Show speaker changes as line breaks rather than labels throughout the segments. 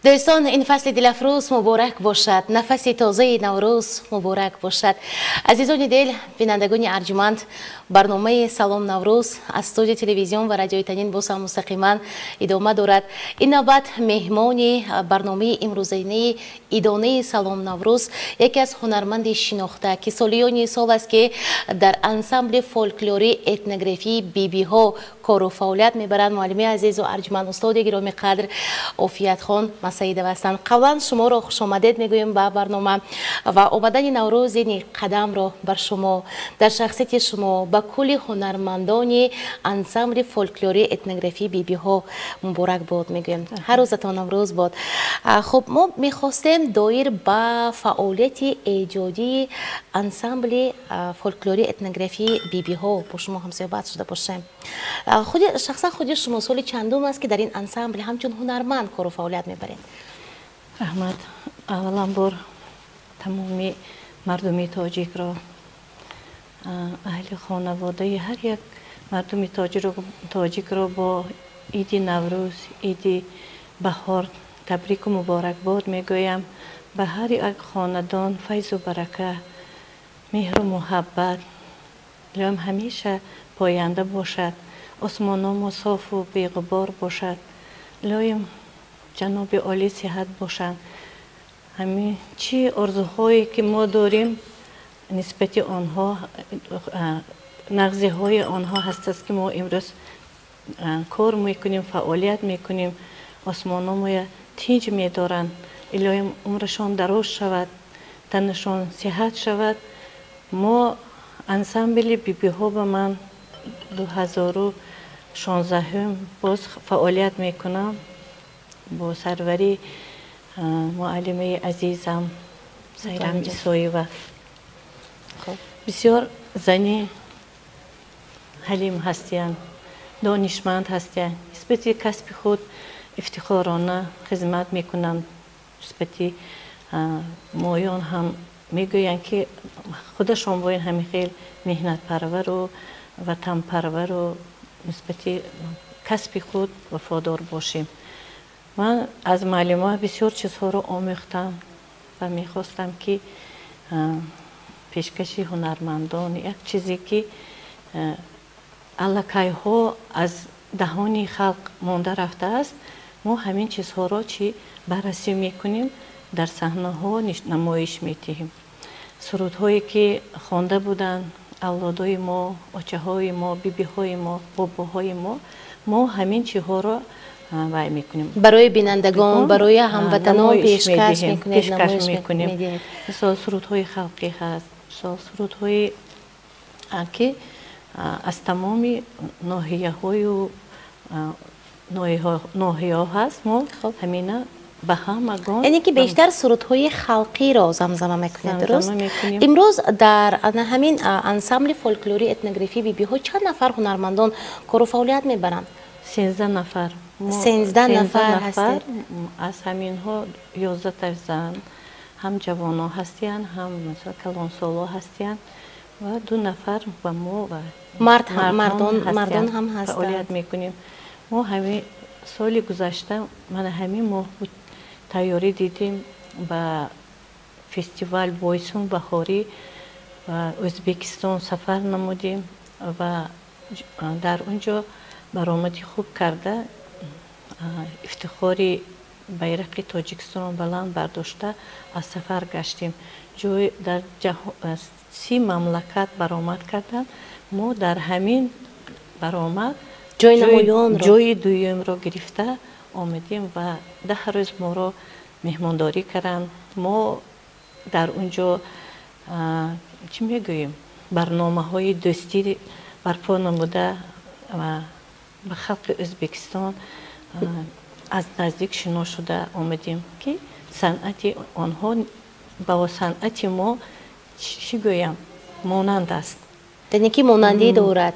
Дӯстон, ин фасли дилафрӯз муборак бошад, нафаси тозаи Наврӯз муборак бошад. Азизони дил, бинандагони арҷуманд, барномаи «Салом Наврӯз» аз студияи телевизион ва радиои Танин боз ҳам мустақиман идома дорад. Ин навбат меҳмони барномаи имрӯзанаи идонаи «Салом Наврӯз» яке аз ҳунарманди шинохта, ки солиёни сол аст, ки дар ансамбли фолклорӣ этнографии «Бибиҳо» кору фаъолият мебаранд, муаллими азизу арҷуманд, устоди гиромӣ қадр Офиятхон Масаидова ҳастанд. Қаблан шуморо хушомадед мегӯем ба барнома ва омадани Наврӯзи қадамро бар шумо, дар шахсияти шумо, ба кулли ҳунармандони ансамбли фолклорӣ этнографии «Бибиҳо» муборак бод мегӯем. Ҳар рӯзатон Наврӯз бод. Хуб, мо мехостем доир ба фаъолияти эҷодии ансамбли фолклорӣ этнографии «Бибиҳо» бо шумо ҳамсӯҳбат шуда бошем. Худи шахсан худи шумо соли чандум аст, ки дар ин ансамбл ҳамчун ҳунарманд кору фаъолият мебаред?
Раҳмат. Аввалан бор тамоми мардуми тоҷикро, аҳли хонаводаи ҳар як мардуми тоҷикро бо иди Наврӯз, иди баҳор табрику муборакбод мегӯям. Ба ҳар як хонадон файзу барака, меҳру муҳаббат илоҳим ҳамеша поянда бошад, осмономо софу беғубор бошад, илоҳим ҷаноби олӣ сиҳат бошанд. Ҳамин чӣ орзуҳое ки мо дорем нисбати онҳо, нағзиҳои онҳо ҳастаст, ки мо имрӯз кор мекунем, фаъолият мекунем, осмономоя тинҷ медоранд. Илоҳим умрашон дароз шавад, танашон сиҳат шавад. Мо ансамбли «Бибиҳо» ба ман 2016-ум боз фаъолият мекунам бо сарвари муаллимаи азизам Сайрам Исоева. Бисёр зани ҳалим ҳастиянд, донишманд ҳастиянд, нисбати касби худ ифтихорона хизмат мекунанд. Нисбати моён ҳам мегӯянд, ки худашон бояд ҳамин хел меҳнатпарвару ватанпарвару нисбати касби худ вафодор бошем. Ман аз муаллима бисёр чизҳоро омӯхтам ва мехостам, ки пешкаши ҳунармандон як чизе, ки аллакайҳо аз даҳони халқ монда рафтааст, мо ҳамин чизҳоро чӣ баррасӣ мекунем, дар саҳнаҳо намоиш медиҳем. Сурудҳое ки хонда буданд авлодои мо, очаҳои мо, бибиҳои мо, бобоҳои мо, мо ҳамин чизҳоро вай мекунем.
Барои бинандагон, барои ҳамватанон пешкаш мекунед.
Пешкаш мекунем. Мисол, сурудҳои халқӣ ҳаст, мисол, сурудҳое ки аз тамоми ноҳияҳою ноҳияҳо ҳаст, мо ҳамина ба ҳамагон.
Яъне ки бештар сурудҳои халқиро замзама мекунед, дуруст? Имрӯз дар ҳамин ансамбли фолклории этнографии «Бибиҳо» чанд нафар ҳунармандон кору фаъолият мебаранд?
13 нафар.
13 нафар ҳастед.
Аз ҳаминҳо 11 зан, ҳам ҷавонон ҳастиянд, ҳам калонсоло ҳастиянд ва ду нафар ба мо
мард, мардон ҳам ҳастанд.
Фаъолият мекунем. Мо ҳамин соли гузашта, мана ҳамин моҳ буд, тайёрӣ дидем, ба фестивал «Бойсун баҳорӣ» ба Ӯзбекистон сафар намудем ва дар он ҷо баромади хуб карда, ифтихори байрақи Тоҷикистонро баланд бардошта аз сафар гаштем. Ҷой дар 30 мамлакат баромад карданд, мо дар ҳамин баромад
ҷои намоёнро,
ҷои дуюмро гирифта омадем ва 10 рӯз моро меҳмондорӣ карданд. Мо дар он ҷо, чӣ мегӯем, барномаҳои дӯстӣ барпо намуда, ба халқи Ӯзбекистон аз наздик шинос шуда омадем, ки санъати онҳо ба санъати мо, чӣ гӯям, монанд аст.
Яъне ки монандӣ дорад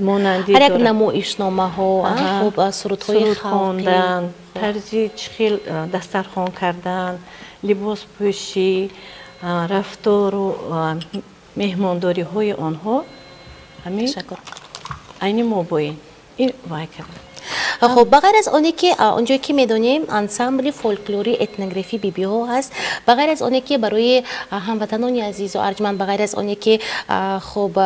ҳар як намоишномаҳо, хуб, сурудҳои
суруд хондан, тарзи чӣ хел дастархон кардан, либоспӯшӣ, рафтору меҳмондориҳои онҳо ҳамин айни мо боин ин вай кард.
Хуб, ба ғайр аз оне ки онҷое ки медонем ансамбли фолклори этнографӣ бибиҳо ҳаст, ба ғайр аз оне ки барои ҳамватанони азизу арҷманд, ба ғайр аз оне ки хуб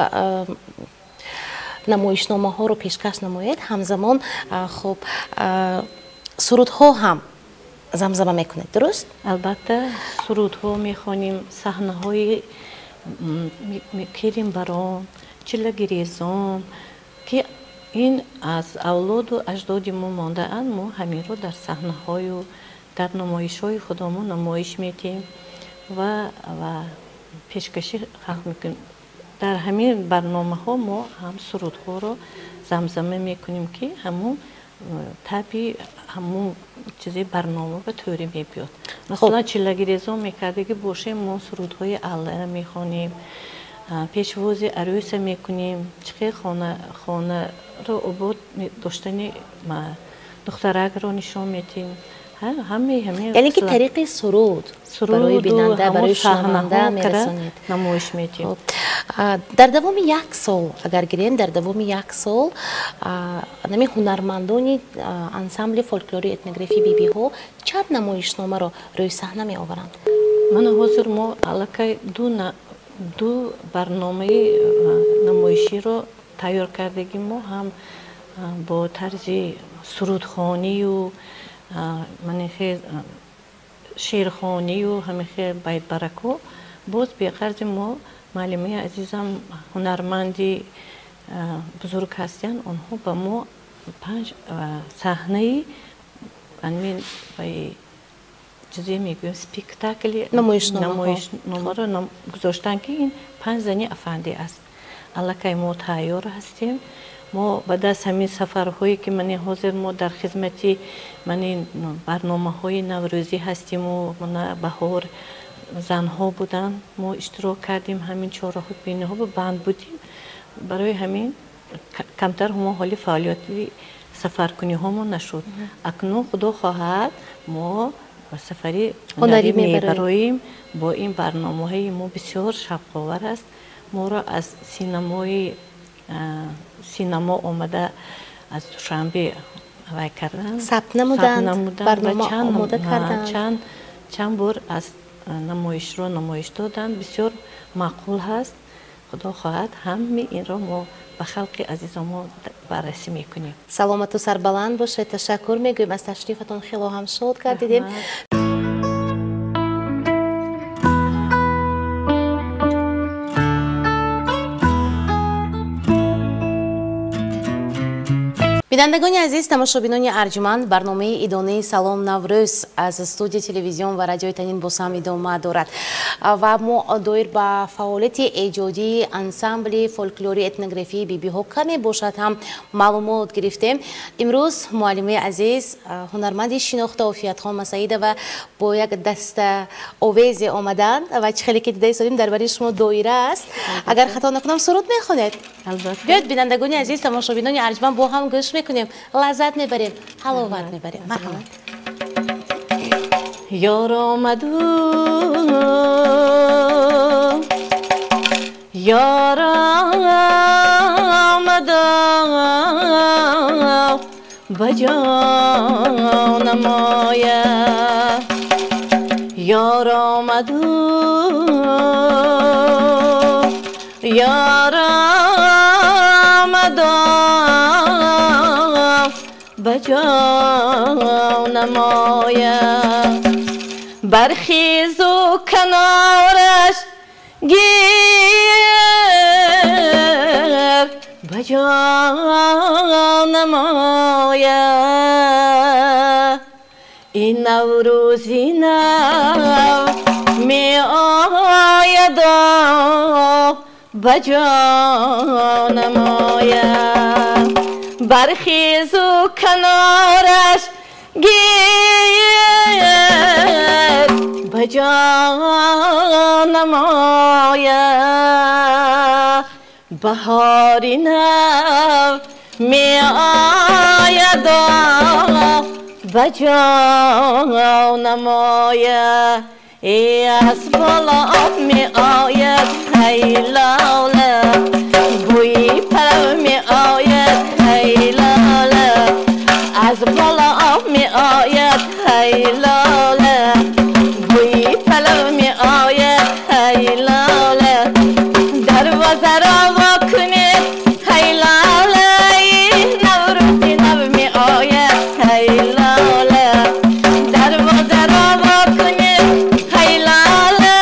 намоишномаҳоро пешкаш намоед, ҳамзамон хуб сурудҳо ҳам замзама мекунед, дуруст?
Албатта, сурудҳо мехонем, саҳнаҳои келинбарон, чиллагирезон, ки ин аз авлоду аҷдоди мо мондаанд, мо ҳаминро дар саҳнаҳою дар намоишҳои худамон намоиш медиҳем ва пешкашӣ халқ мекунем. Дар ҳамин барномаҳо мо ҳам сурудҳоро замзама мекунем, ки ҳамун таби ҳамун чизи барнома ба тӯрӣ мебиёд. Масалан, чиллагирезон мекардагӣ бошем, мо сурудҳои аллара мехонем, пешвози арӯса мекунем, чӣ хонаро обод доштани духтаракро нишон медиҳем.
Яъне ки тариқи суруд барои бинанда, барои шунаванда мерасонед,
намоиш медиҳем.
Дар давоми як сол, агар гирем, дар давоми як сол нами ҳунармандони ансамбли фолклори этнографии бибиҳо чанд намоишномаро рӯи саҳна меоваранд?
Мана ҳозир мо аллакай ду барномаи намоиширо тайёр кардагим. Мо ҳам бо тарзи сурудхонию шеърхонию ҳамихел байтбарако. Боз беғарзи мо муаллимаи азизам ҳунарманди бузург ҳастанд, онҳо ба мо 5 саҳнаи чизе мегӯем спектакли намоишномаро гузоштанд, ки ин 5 зани афандӣ аст. Аллакай мо тайёр ҳастем. Мо ба даст ҳамин сафарҳое ки мани ҳозир мо дар хизмати мани барномаҳои наврӯзӣ ҳастиму баҳор занҳо буданд, мо иштирок кардем, ҳамин чораҳо биноҳо банд будем. Барои ҳамин камтар мо ҳоли фаъолияти сафаркуниҳомо нашуд. Акнун худо хоҳад мо ба сафари ҳунарӣ мебароем. Бо ин барномаҳои мо бисёр шавқовар аст. Моро аз синамо омада аз Душанбе вай карданд,
сабт намуданд, барнома омода карданд,
чанд бор аз намоишро намоиш доданд. Бисёр маъқул ҳаст. Худо хоҳад ҳамаи инро мо ба халқи азизомо баррасӣ мекунем.
Саломату сарбаланд бошед. Ташаккур мегӯем аз ташрифатон, хело ҳам шод гардидем. Бинандагони азиз, тамошобинони арҷманд, барномаи идонаи Салом Наврӯз аз студияи телевизион ва радиои Танин боз ҳам идома дорад ва мо доир ба фаъолияти эҷодии ансамбли фолклори этнографии бибиҳо каме бошад ҳам маълумот гирифтем. Имрӯз муаллимаи азиз, ҳунарманди шинохта Офиятхон Масаидова бо як даста овезе омаданд ва чӣ хеле ки дида истодем, дар бари шумо доира аст. Агар хато накунам, суруд мехонед. Биёед, бинандагони азиз, тамошобинони арҷманд, бо ҳам гӯш мекунем, лаззат мебарем, ҳаловат мебарем. Марҳамат.
Ёр омаду, ёр омаду, ба ҷонам ояд. Ёр омаду, ёр омаду, ба ҷонам ояд. Бархезу канораш гир, ба ҷонам ояд. Ин наврӯзи нав меояд, ба ҷонам ояд. Бархезу канораш гир, ба ҷонам ояд. Баҳори нав меояд, ба ҷонам ояд. Аз боло меояд ҳай лола, бӯи палав меояд ҳай лола. از بالا می آید هی لاله بوی پلو می آید هی لاله دروازه را وا کنید هی لاله نوروز نو می آید هی لاله دروازه را وا کنید هی لاله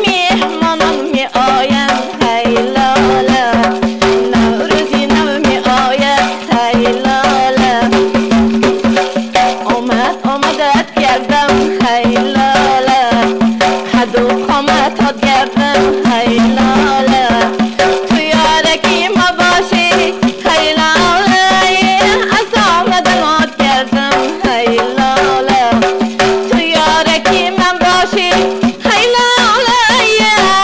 مهمانان می آیند هی لاله نوروز نو می آید هی لاله آمد آمدت گردم هی لاله قد و قامتت گردم هی لاله تو یارکی ما باشی هی لاله از آمدنات گردم هی لاله تو یارکی من باشی هی لاله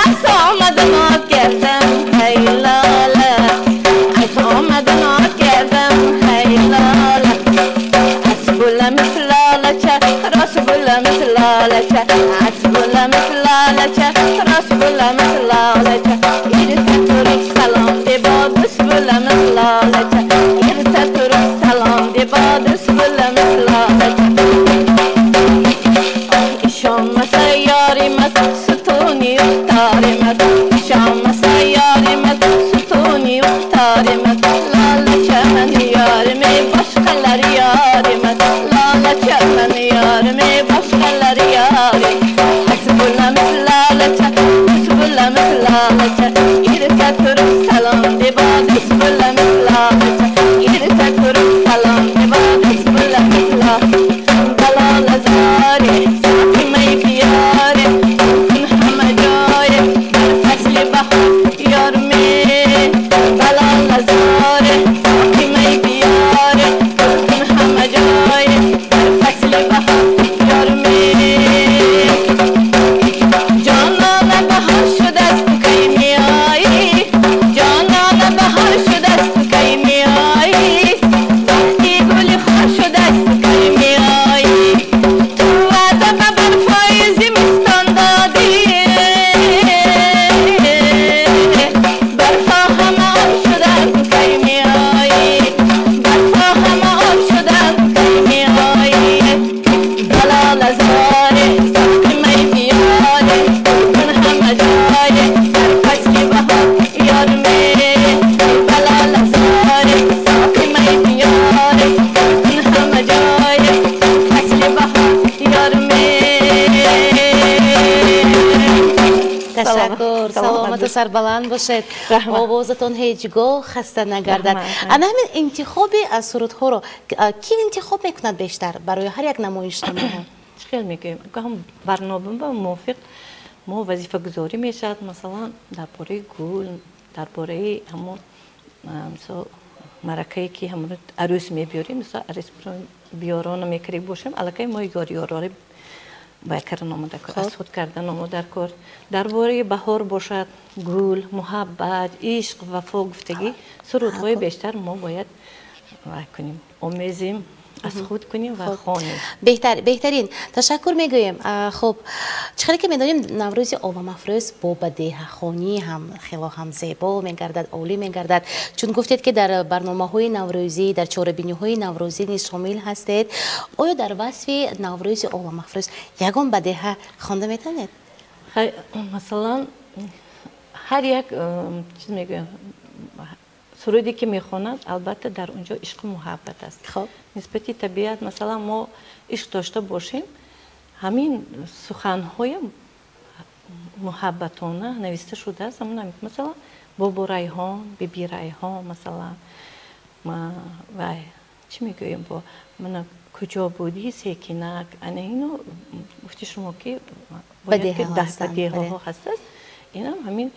از آمدنات گردم هی لاله از آمدنات گردم هی لاله از بولا مثل لاله راس بولا مثل لاله از بولا مثل لاله راس بولا مثل لاله ایرتا ترک سلام دی با دوست بولا مثل لاله ایرتا ترک سلام دی با دوست بولا مثل لاله ишонмаса ёримаз сутуни ухторимаз ишонмаса ёримаз сутуни ухторимаз лола чаман ёрим boshqalar yorimaz lola chaman yorim boshqalar yorim hasbulamiz lolacha hasbulamiz lolacha erta turib salom deb do'st bo'lamiz lolacha erta turib salom deb do'st bo'lamiz lolacha zori soqimay biyori kun hamma joyi bir fasli bahor yormi balola zori soqimay biyori kun hamma joyi bir fasli bahor yormi jonona bahor shudast kay miyoyi jonona bahor shudast kay miyoyi vaqti guli xor shudast kay miyoyi tu va'da barfoy zimiston dodi barfo hamma ob shudast kay miyoyi barfo hamma ob shudast kay miyoyi balola zori soqimay biyori kun hamma joyi har fasli bahor yormi balola zori soqimay biyori kun hamma joyi fasli bahor yormi.
Ташаккур, саломату сарбаланд бошед, овозатон ҳеҷ гоҳ хаста нагардад. Ана ҳамин интихоби сурудҳоро ки интихоб мекунад бештар барои ҳар як намоишномаҳо?
Чӣ хел мегӯем, ҳам барнома ба мувофиқ мо вазифагузорӣ мешавад. Масалан, дар бораи гул, дар бораи ҳамон мисол маракае ки ҳамон арӯс мебиёрем, мисол арӯс биёрона мекарӣ бошем, аллакай мо ёрёрори бояд кардан омода кор, аз худ кардан омода кор. Дар бораи баҳор бошад, гул, муҳаббат, ишқ, вафо гуфтагӣ сурудҳои бештар мо бояд вай кунем, омезем, аз худ кунем ва хонем.
Беҳтарин, ташаккур мегӯем. Хуб, чӣ хеле ки медонем, Наврӯзи оламафрӯз бо бадеҳахонӣ ҳам хело ҳам зебо мегардад, олӣ мегардад. Чун гуфтед ки дар барномаҳои наврӯзӣ, дар чорабиниҳои наврӯзӣ низ шомил ҳастед, оё дар васфи Наврӯзи оламафрӯз ягон бадеҳа хонда метавонед?
Масалан, ҳар як чиз мегӯям, суруде ки мехонад, албатта дар он ҷо ишқу муҳаббат аст. Нисбати табиат, масалан, мо ишқ дошта бошем, ҳамин суханҳои муҳаббатона нависта шудааст. Масалан, бобо Райҳон, биби Райҳон, масалан, вай чӣ мегӯем, бо мана куҷо будӣ секинак, ана ино гуфти шумо ки бадеҳаҳо ҳастааст, инам ҳамин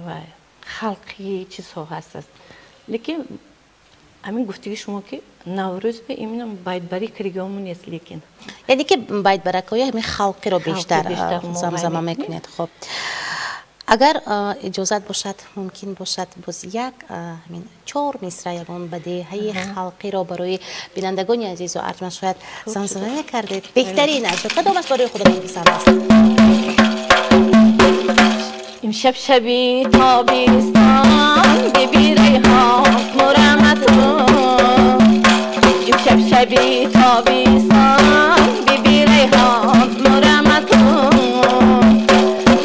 вай халқи чизҳо ҳастааст. Лекин ҳамин гуфтиги шумо ки Наврӯз бе именно байтбарӣ киригиҳомо нест, лекин
яъне ки байтбаракҳои ҳамин халқиро бештар замзама мекунед. Хуб, агар иҷозат бошад, мумкин бошад, боз як ҳамин чор мисра ягон бадеҳаи халқиро барои бинандагони азизу арҷманд шояд замзама мекардед. Беҳтарин аст, кадомаш барои худатон писанд аст?
امشب شبی تابستان بی ریحان مرمتون، امشب شبی تابستان بی بی ریحان مرمتون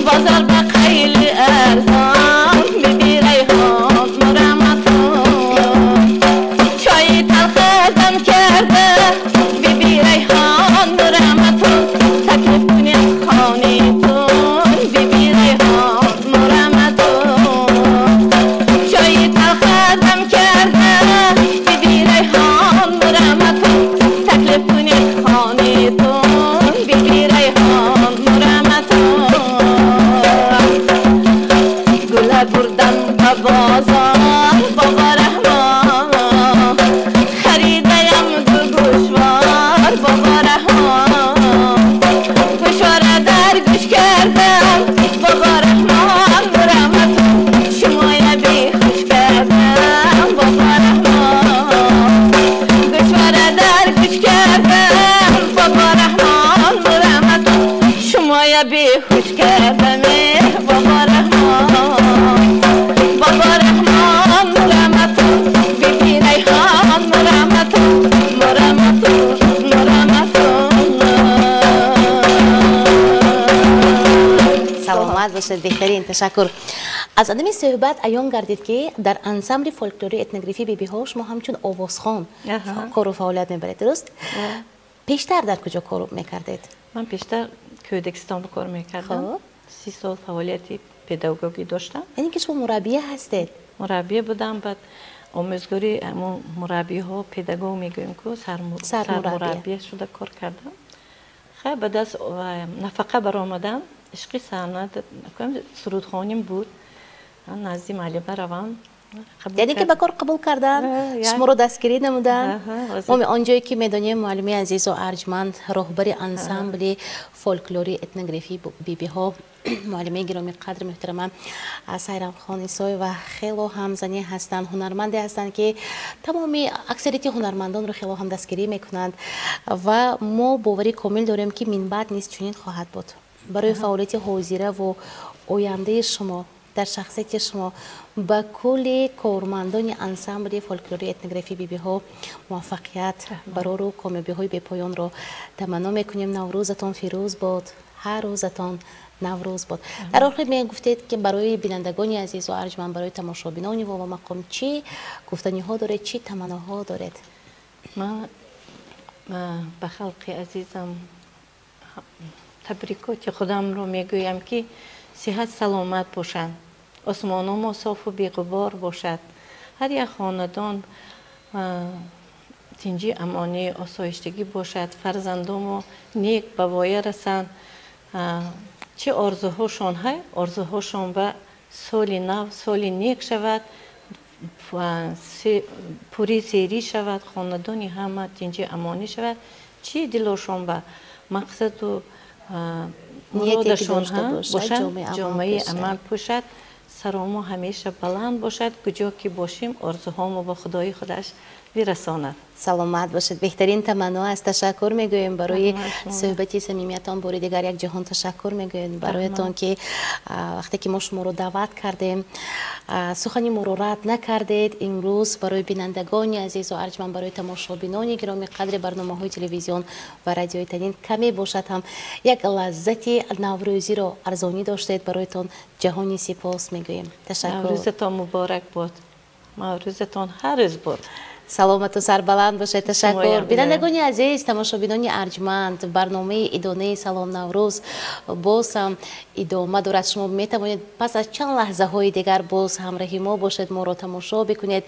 بازار به خیلی ارزان بی بی ریحان مرمتون چای تلخ دم کرده بی بی ریحان مرمتون تکلیف کنید خانه تون بی بی ریحان مرمتون چای تلخ دم کرده بی بی ریحان مرمتون تکلیف کنید خانه تون بی بی ریحان مرمتون گل بردم به بازار بابا رحمان خریدیم دو گوشوار بابا رحمان گوشواره در گوش کردم بابا رحمان مرمتون شمای بیخوش کردم بابا رحمان گوشواره در گوش کردم بابا رحمان مرمتون شمای بیخوش کردم بابا رحمان بابا رحمان مرمتون بی بی ریحان مرمتون مرمتون مرمتون.
Саломат бошед, беҳтарин, ташаккур. Аз адами суҳбат аён гардид, ки дар ансамбли фолклори этнографии бибиҳо шумо ҳамчун овозхон кору фаъолият мебаред, дуруст? Пештар дар куҷо кор мекардед?
Ман пештар Кӯдакистон кор мекардам. 30 сол фаъолияти педагогӣ доштам.
Яъне ки шумо мураббия ҳастед?
Мураббия будам, баъд омӯзгори мураббиҳо, педагог мегӯем ку, сармураббия шуда кор кардам. Хай, баъд аз нафақа баромадам, ишқи санъат, сурудхоним буд, назди муаллима равам.
Яъне ки ба кор қабул кардан, шуморо дастгирӣ намуданд. Мо он ҷое ки медонем, муаллими азизу арҷманд, роҳбари ансамбли фолклори этнографии бибиҳо, муаллимаи гиромӣ қадр муҳтарама Сайрамхон Исоева хело ҳам занӣ ҳастанд, ҳунарманде ҳастанд, ки тамоми аксарияти ҳунармандонро хело ҳам дастгирӣ мекунанд ва мо боварӣ комил дорем, ки минбаъд низ чунин хоҳад буд. Барои фаъолияти ҳозираву ояндаи шумо, дар шахсияти шумо, ба кулли кормандони ансамбли фолклори этнографии бибиҳо муваффақият, барору комёбиҳои бепоёнро таманно мекунем. Наврӯзатон фирӯз бод, ҳар рӯзатон Наврӯз бод. Дар охир мегуфтед, ки барои бинандагони азизу арҷманд, барои тамошобинони Вовамақом чӣ гуфтаниҳо доред, чӣ таманноҳо доред?
Ман ба халқи азизам табрикоти худамро мегӯям, ки сиҳат саломат бошанд, осмономо софу беғубор бошад, ҳар як хонадон тинҷи, амонӣ, осоиштагӣ бошад, фарзандомо нек ба воя расанд, чӣ орзуҳошон ҳай, орзуҳошон ба соли нав соли нек шавад, пурӣ серӣ шавад, хонадони ҳама тинҷи амонӣ шавад, чӣ дилошон ба мақсаду муродашон бошад, ҷомаи амал пӯшад, саромо ҳамеша баланд бошад, куҷо ки бошем, орзуҳомо ба Худои худаш бирасонад.
Саломат бошед, беҳтарин таманно аст. Ташаккур мегӯем барои суҳбати самимиятон. Бори дигар як ҷаҳон ташаккур мегӯем бароятон, ки вақте ки мо шуморо даъват кардем, сухани моро рад накардед. Имрӯз барои бинандагони азизу арҷманд, барои тамошобинони гироми қадри барномаҳои телевизион ва радиои Танин каме бошад ҳам як лаззати наврӯзиро арзонӣ доштед. Бароятон ҷаҳони сипос мегӯем. Ташаккур.
Наврӯзатон муборак бод, наврӯзатон ҳар рӯз бод.
Саломату сарбаланд бошед. Ташаккур. Бинандагони азиз, тамошобинони арҷманд, барномаи идонаи Салом Наврӯз боз ҳам идома дорад. Шумо метавонед пас аз чанд лаҳзаҳои дигар боз ҳамраҳи мо бошед, моро тамошо бикунед.